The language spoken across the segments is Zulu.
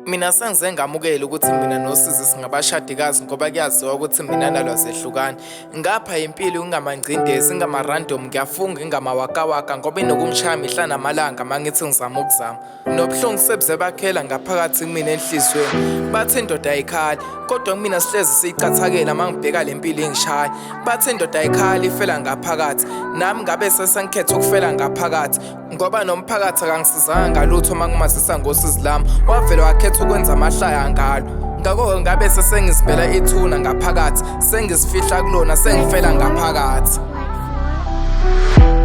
Mina sengize ngamukela ukuthi mina nosizi singabashadikazi ngoba kuyaziwa ukuthi mina nalo asehlukani. Ngapha impilo ingamangcindezi, ingama-random, ngiyafunga ingamawakawaka ngoba inokungishaya mihla namalanga uma ngithi ngizama ukuzama. Nobuhlungu sebuze bakhela ngaphakathi kumina enhliziyweni. Bathi indoda ayikhali, kodwa kumina sihlezi siyiqathakela uma ngibheka le mpilo ingishaya. Bathi indoda ayikhali ifela ngaphakathi, nami ngabe sesengikhetha ukufela ngaphakathi. Ngoba nomphakathi akangisizanga ngalutho uma ngimazisa ngosizi lami, wavele wakhetha ukwenza amahlaya ngalo. Ngakho-ke ngabe sesengizibela ithuna ngaphakathi, sengizifihla kulona, sengifela ngaphakathi.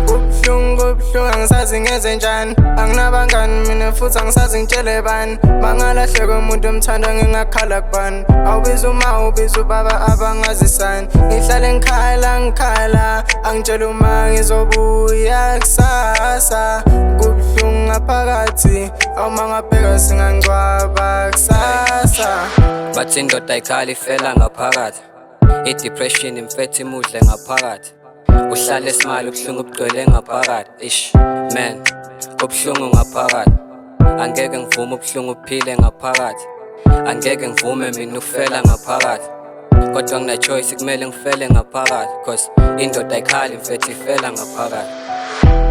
Kubuhlungu, kubuhlungu, angisazi ngenze njani. Anginabangani mina futhi angisazi ngitshele bani. Mangalahleka umuntu emthanda ngingakhala kubani. Awubiza uma ubiza ubaba abangazisani. Ngihlale ngikhala ngikhala, angitshele uma ngizobuya kusasa. Kubuhlungu ngaphakathi, awuma ngabheka singangcwaba kusasa. Bathi indoda ayikhali ifela ngaphakathi. I-depression imfethu imudle ngaphakathi. Uhlale smile ubuhlungu bugcwele ngaphakathi. Ish man, ubuhlungu ngaphakathi. Angeke ngivume ubuhlungu buphile ngaphakathi. Angeke ngivume mina ukufela ngaphakathi. Kodwa ngina choice, kumele ngifele ngaphakathi, 'cause indoda ayikhali mfethu ifela ngaphakathi.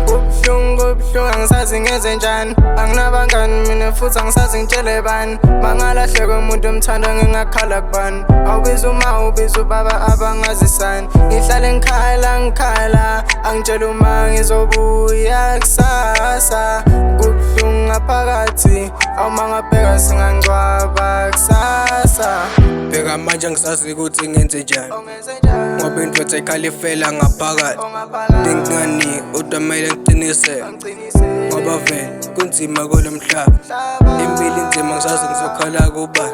Kubuhlungu, kubuhlungu, angisazi ngenze njani. Anginabangani mina futhi angisazi ngitshele bani. Mangalahleka umuntu emthanda ngingakhala kubani. Awubiza uma ubiza ubaba abangazisani. Ngihlale ngikhala ngikhala, angitshele uma ngizobuya kusasa. Kubuhlungu ngaphakathi, awuma ngabheka singangcwaba kusasa. Bheka manje angisazi ukuthi ngenze njani, ngoba indoda ikhala ifela ngaphakathi. Ngingani kodwa kumele ngiqinisele, ngoba vele kunzima kulo mhlaba. Impilo inzima, ngisazi ngizokhala kubani.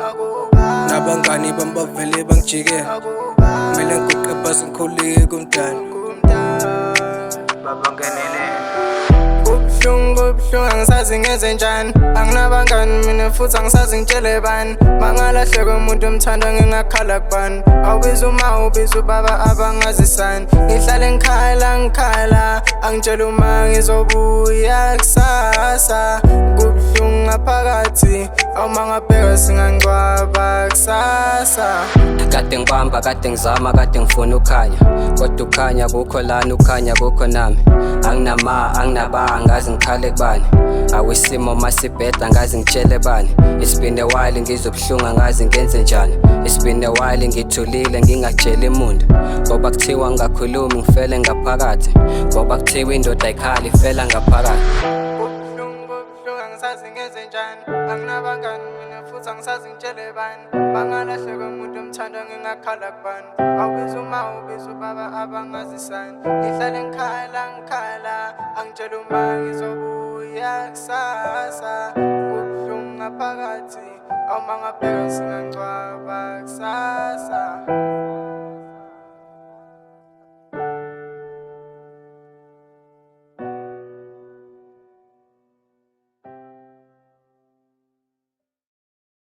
Nabangani bami bavele bangijikela. Kumele ngiguqe phasi ngikhuleke kumdala. Baba ngenelele. Kubuhlungu, kubuhlungu, angisazi ngenze njani. Anginabangani mina futhi angisazi ngitshele bani. Mangalahleka umuntu emthanda ngingakhala kubani. Awubiza uma ubiza ubaba abangazisani. Ngihlale ngikhala ngikhala, angitshele uma ngizobuya kusasa. Kubuhlungu ngaphakathi, awuma ngabheka singangcwaba kusasa. Kade ngibamba, kade ngizama, kade ngifuna ukhanya, kodwa ukhanya kukho lana, ukhanya kukho nami. Anginama, anginaba, angazi ngikhale kubani. Awisimo masibheda, angazi ngitshele bani. It's been a while ngizobuhlungu, angazi ngenze njani. It's been a while ngithulile ngingakutsheli muntu, ngoba kuthiwa ngingakhulumi ngifele ngaphakathi, ngoba kuthiwa indoda ayikhali ifela ngaphakathi. Kubuhlungu, kubuhlungu, angisazi ngenze njani. Anginabangani mina futhi angisazi ngitshele bani. Mangalahleka umuntu emthanda ngingakhala kubani. Awubiza uma ubiza ubaba abangazisani. Ngihlale ngikhala ngikhala, angitshele uma ngizobuya kusasa. Kubuhlungu ngaphakathi, awuma ngabheka singangcwaba kusasa.